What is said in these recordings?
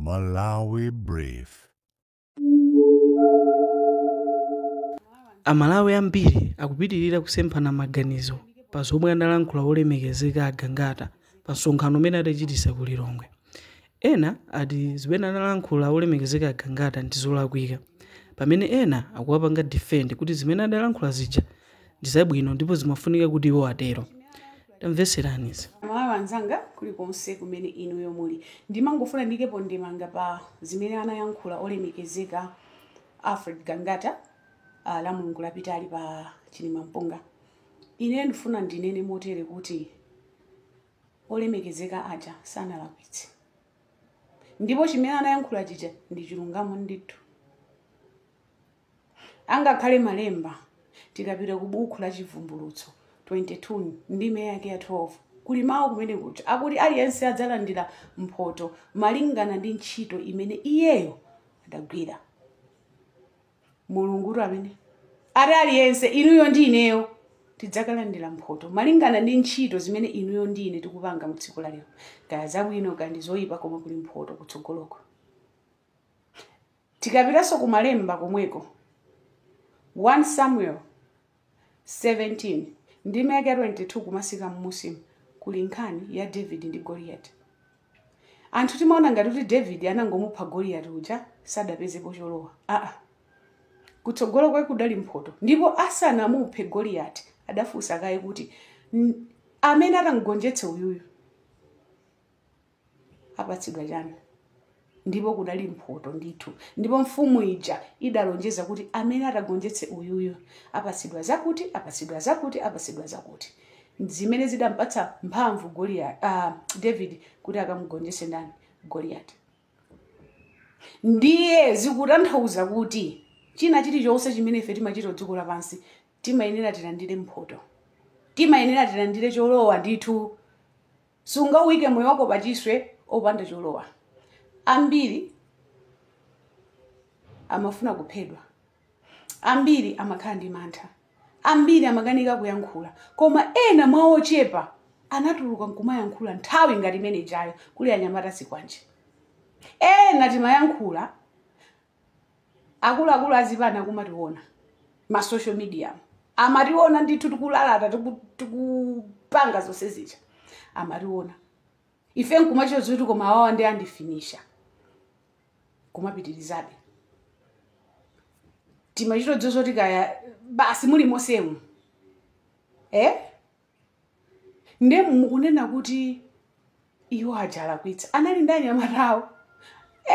Malawi Brief. Amalawi ambiri akupitirira kusemphana maganizo pa zomwe analankhula olemekezeka a Gangata pa msonkhano umene adachititsa ku Lilongwe. Ena ati zimene analankhula olemekezeka a Gangata ndi zolakwika, pamene ena akuwapanga defend kuti zimene adalankhula zija ndi zabwino ndipo zimafunika kuti iwo atero. Tamveserani izi. Amalawi anzanga kulikonse kumene inuyo muli, ndimangofuna ndikepo ndemanga pa zimene anayankhula olemekezeka Alfred Gangata la Mulungu lapitali pa Chilimampunga. Ine ndifuna ndinene motere kuti olemekezeka aja sanalakwitse, ndipo chimene anayankhula chija ndi chilungamo ndithu. Angakhale malemba, tikapita ku buku la Chivumbulutso 22 ndime yake ya 12, kuli mawu kumene kuti akuti aliyense adzalandira mphoto malingana ndi ntchito imene iyeyo adagwira. Mulungu amene ati aliyense, inuyo ndi ineyo, tidzakalandira mphoto malingana ndi ntchito zimene inuyo ndi ine tikupanga mu tsiku la lero, kaya zabwino kaya ndi zoyipa, koma kuli mphoto kutsogoloko. Tikapitanso kumalemba komweko, 1 Samuel 17 ndime yake 22 kumasika mmusimu, kuli nkhani ya David ndi Goliath. Anthu timaona ngati kuti David anangomupha Goliath uja sadapezepo cholowa. Aa, kutsogolo kwake kudali mphoto, ndipo asanamuphe Goliath adafunsa kaye kuti amene atangonjetse uyuyu apatsidwa chani? Ndipo kudali mphoto ndithu, ndipo mfumu ija idalonjeza kuti amene atagonjetse uyuyu apatsidwa zakuti, apatsidwa zakuti, apatsidwa zakuti, zimene zidampatsa mphamvu Goliath, David kuti akamugonjetse ndani? Goliath. Ndiye zikutanthauza kuti china chilichonse chimene ife timachita dziko lapansi timayenera tilandire mphoto, timayenera tilandire cholowa ndithu. Sungawike moyo wako pachiswe opanda cholowa. Ambiri amafuna kuphedwa, ambiri amakhala ndi mantha, ambiri amakanika kuyankhula, koma ena mwa ochepa anatuluka nkumayankhula nthawi ngati imene ijayo kuli anyamata zikwanje. Ena timayankhula akuluakulu azipana kumationa ma social media, amationa ndithu tikulalata, tikupanga zonse zija, amationa ife nkumachita zoti koma awawa ndi andifinisha, kumapitirizabe. Timachita zoti kaya basi muli mosemu nde mukunena kuti iwo aja alakwitsa, anali ndi anyamatawo.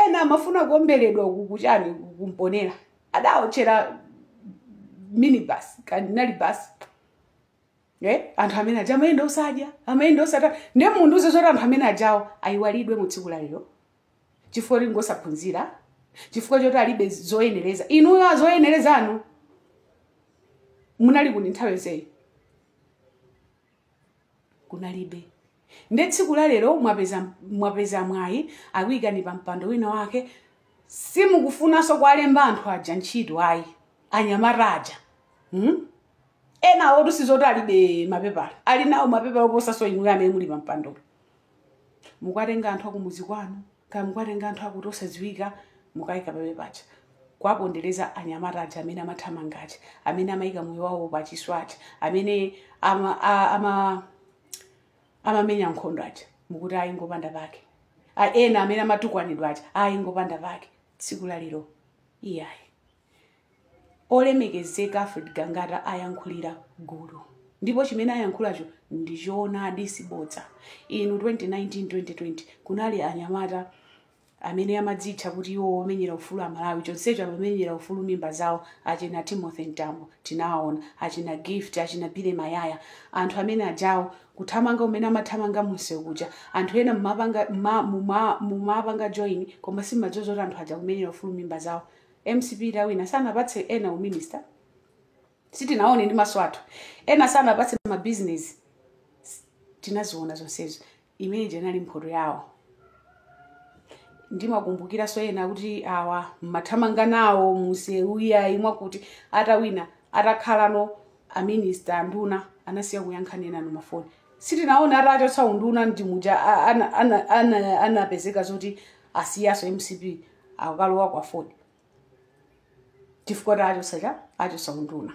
Ena amafuna kuomberedwa uku kuchani kumponera, adawotchera minibus kandi bus. Anthu amene aja amayenda osadya, amayenda osata. Nde mundiuze zoti anthu amene ajawo ayiwalidwe mu tsiku la lero chifukwa kuti ngosaphunzira, chifukwa choti alibe zoyenereza? Inuyo zoyenereza anu munali kuni nthawi yonseyi? Kunalibe. Nde tsiku la lero mwapeza mwayi, akuyikani pa mpando wina wake, simukufunanso kuwalemba anthu aja ntchito, ayi, anyamata aja, Ena awo sizoti alibe mapepala, ali nawo mapepala oposanso inuyo amene muli pa mpando. Mukatenga anthu akumuzi kwanu, kaya mukatenga anthu akuti osadziwika, mukayika pamene paja kuwapondereza anyamata aja amene amathamanga aja, amene amayika moyo wawo pachiswe aja, amene amamenya nkhondo aja, mukuti ayi, ngopanda pake. Ena amene amatukwanidwa aja, ayi, ngopanda pake. Tsiku la lero iyayi. Olemekezeka Alfred Gangata ayankhulira gulu, ndipo chimene ayankhulacho ndi choonadi, sibodza. Inu, 2019 2020 kunali anyamata amene amadzitcha kuti iwo omenyera ufulu Amalawi, chonsecho amamenyera ufulu mimba zawo. Achina Timothy Mtambo tinawaona, achina Gift, achina Bile Mayaya, anthu amene ajawo kuthamanga umene amathamanga munsewu kuja, anthu ena mumapanga join, koma simadziwa zoti anthu aja kumenyera ufulu mimba zawo. MCP itawina sanapatse ena uminista, sitinaone ndi maso athu. Ena sanapatse mabizinesi, tinaziona zonsezo. Imene inali mphoto yawo. Ndimakumbukiranso ena kuti awa mmathamanga nawo munsewu, iyayi, mwakuti atawina atakhalano aminista, anduna, anasiya kuyankhani enanu mafoni. Sitinaona atachotsa unduna ndi muja anapezeka zoti Asiyaso MCP, akalowa kwa Ford chifukwa achosa achosa unduna.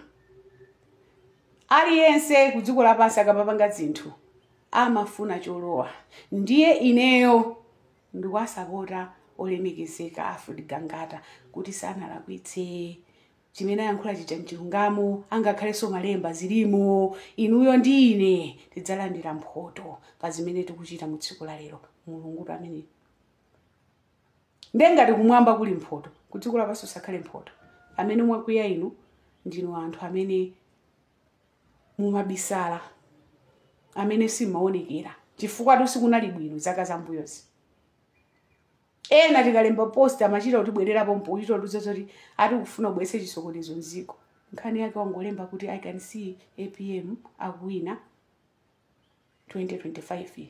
Aliyense ku dziko lapansi akamapanga zinthu amafuna cholowa. Ndiye ineyo ndikuwasapota olemekezeka Alfred Gangata kuti sanalakwitse. Chimene ayankhula chija mchilungamo, angakhalenso malemba zilimo. Inuyo ndi ine tidzalandira mphoto pa zimene tikuchita mu tsiku la lero. Mulungu pamene ndengati kumwamba kuli mphoto, ku dziko lapansi usakhale mphoto. Amene mwakwiya inu ndinu anthu amene mumabisala, amene simaonekera, chifukwa sikunali bwino zaka zambuyozi. Ena tikalemba post amachita kuti bwererapo mpochita kuti zoti ati kufuna kubweretsa chisokonezo mdziko. Nkhani yake wangolemba kuti "I can see APM akuwina 2025",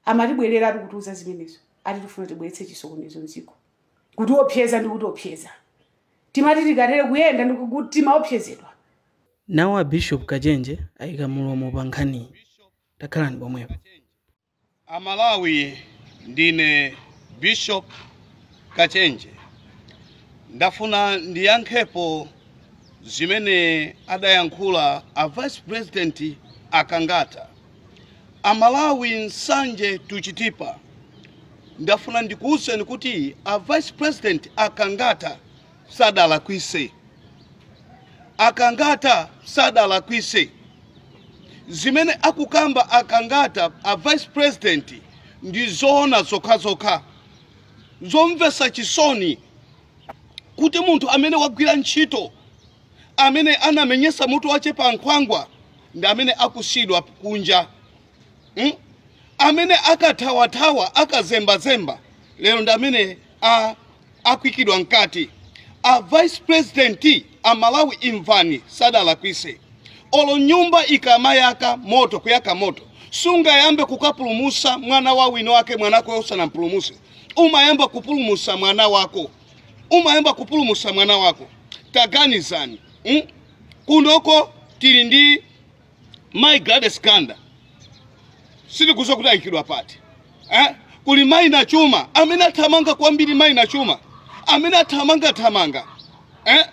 amatibwerera ati kutiuza zimenezo, ati tifuna tibweretse chisokonezo mdziko, kuti opyeza ndi kuti opyeza. Timati tikatere kuyenda ndi timaopsezedwa. Nawo a Bishop Kachenje ayika mulomo pa nkhaniyi. Takhalani pomwepo. Amalawi, ndine Bishop Kachenje. Ndafuna ndiyankhepo zimene adayankhula a Vice President Akangata. Amalawi, Nsanje tuchitipa, ndafuna ndikuwuzeni kuti a Vice President Akangata sadalakwise. Akangata sadalakwise. Zimene akukamba Akangata, a Vice President, ndi zoona zokhazokha. Zomvetsa chisoni kuti munthu amene wagwira ntchito, amene anamenyesa mutu wache pa nkhwangwa, ndi amene akusidwa kunja, Amene akathawathawa, akazembazemba, lero ndi amene akwikidwa mkati. A Vice President, Amalawi imvani, sadalakwise. Olo nyumba ikamayaka moto, kuyaka moto, sungayambe kukapulumusa mwana wa wino wake mwanako usanampulumuse. Umayamba kupulumusa mwana wako, umayamba kupulumusa mwana wako. Taganizani, Kunoko tili ndi Mai Gladys Ganda, sitikuziwa kuti ayikidwa pati, eh? Kuli Mai na Chuma amene athamanga kwambiri, Mai na Chuma amene athamanga thamanga, eh?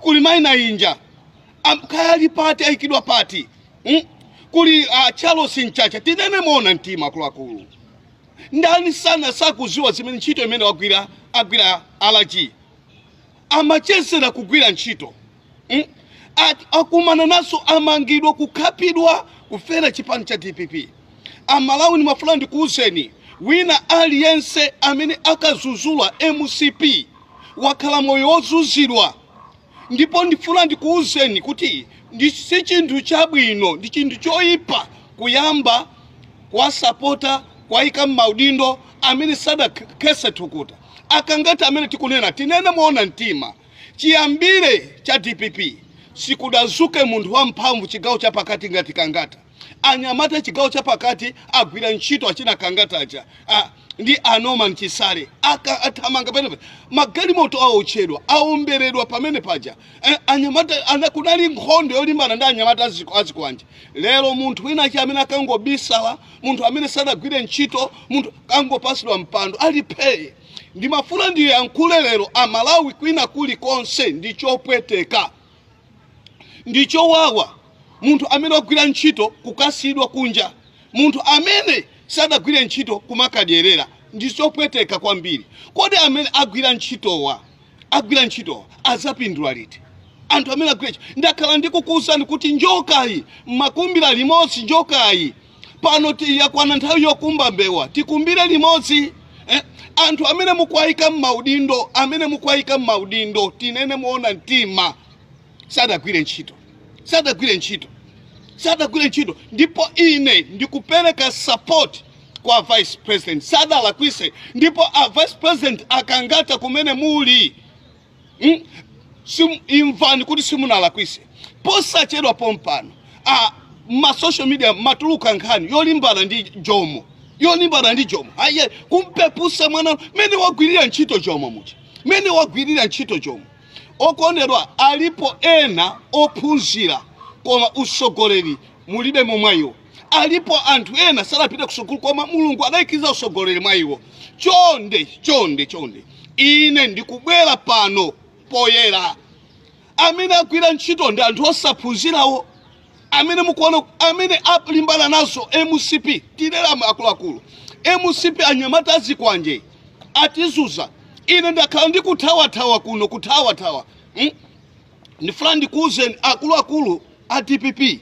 Kuli Mai na Inja, kayali pati, ayikidwa pati, Kuli Charles Mchacha. Tinene moona mtima, akuluakulu, ndani sana sakuziwa zimene ntchito imene wagwira agwira RG amachezera kugwira ntchito, Akumana naso, amangidwa, kukhapidwa, kufera chipani cha DPP. Amalawi, ndimafuna ndikuwuzeni, wina aliyense amene akazuzula MCP wakhala moyo wozuzidwa. Ndipo ndifuna ndikuwuzeni kuti ndi si chinthu chabwino, ndi chinthu choyipa kuyamba kuwasapota, kuwayika m'maudindo amene sadakhese thukuta. Akangati amene tikunena, tinene moona mtima, chiyambire cha DPP sikudazuke munthu wamphamvu chigawo chapakati ngati Kangata. Anyamata chigawo chapakati agwira ntchito, achina Kangata aja ndi Anoman Chisale aka athamanga pamene magalimoto aotchedwa, aomberedwa pamene paja, anyamata kunali nkhondo yolimbana ndi anyamata azikwanje. Lero munthu wina achi amene akangobisala, munthu amene sadagwire ntchito, munthu angopasidwa mpando alipheye. Ndimafuna ndiyankhule lero, Amalawi kwina kulikonse, ndi chopweteka, ndi chowawa munthu amene wagwira ntchito kukasidwa kunja, munthu amene sadagwire ntchito kumakadyerera. Ndi chopweteka kwambiri. Kodi amene agwira ntchitowa, agwira ntchitowa azapindula liti? Anthu amene agwira ntchito, ndakhala ndikukuwuzani kuti njokayi mmakumbira limodzi. Njokayi pano yakwana nthawi yokumba mbewa, tikumbire limodzi, eh? Anthu amene mukuwayika m'maudindo, amene mukuwayika m'maudindo, tinene moona mtima, sadagwire ntchito, sadagwire ntchito, sadagwire ntchito. Ndipo ine ndikupereka support kwa Vice President, sadalakwise. Ndipo a Vice President Akangata, kumene muli, Imvani kuti simunalakwise. Posachedwa pompano a ma social media matuluka nkhani yolimbana ndi Jomo, yolimbana ndi Jomo, aye kumpepusa mwana mene wagwirira ntchito Jomo muja, mene wagwirira ntchito Jomo. Okondedwa, alipo ena ophunzira koma usogoleri mulibe momweyo. Alipo anthu ena sadapite ku sukulu, koma Mulungu adayikiza usogoleri mwa iwo. Chonde chonde chonde, ine ndikubwera pano poyera. Amene agwira ntchito ndi anthu osaphunzirawo, amene mukuona amene alimbana nazo MCP. Tilera akuluakulu, MCP anyamata azikwanje atizuza. Ine ndakhala ndikuthawathawa kuno, kuthawathawa. Ndifuna ndikuwuzeni akuluakulu a DPP,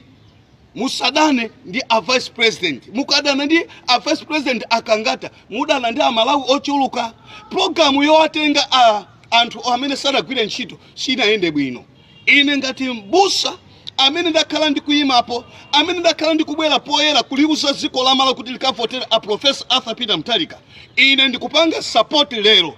musadane ndi a vice president. Mukadana ndi a vice president Akangata, mudana ndi Amalawi ochuluka. Pologalamu yowatenga a anthu amene sadagwire ntchito sinayende bwino. Ine ngati mbusa amene ndakhala ndikuyimapo, amene ndakhala ndikubwera poyera kuliuza dziko la Malawi kuti likavotere a Professor Arthur Peter Mutharika, ine ndikupanga support lero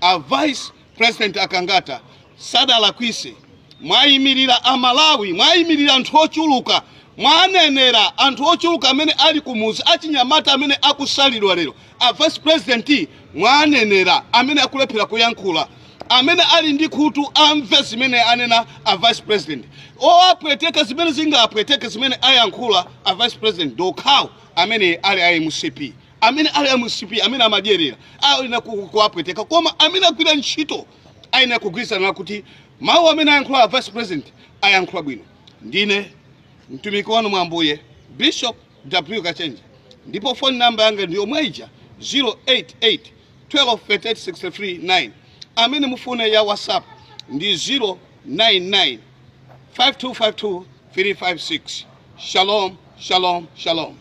a vice president Akangata. Sadalakwise. Mwayimirira Amalawi, mwayimirira anthu ochuluka, mwanenera anthu ochuluka amene ali kumuzi, achinyamata amene akusalidwa lero. A vice president, mwanenera amene akulephera kuyankhula. Amene ali ndi khutu amve zimene anena a vice president. Owapweteka, zimene zingapweteke zimene ayankhula a vice president, ndokhawo amene ali a MCP, amene ali a MCP, amene amadyerera, alina kuwapweteka. Koma amene agwira ntchito ayenera kugwirizana kuti mawu amene ayankhula a vice president ayankhula bwino. Ndine mtumiki wanu mwa Ambuye, Bishop W Kachenje, ndipo phone number yanga ndi yomwe ija, 088 12 38 63 9. Amene mufune ya WhatsApp ndi 099 5252 356. Shalom, shalom, shalom.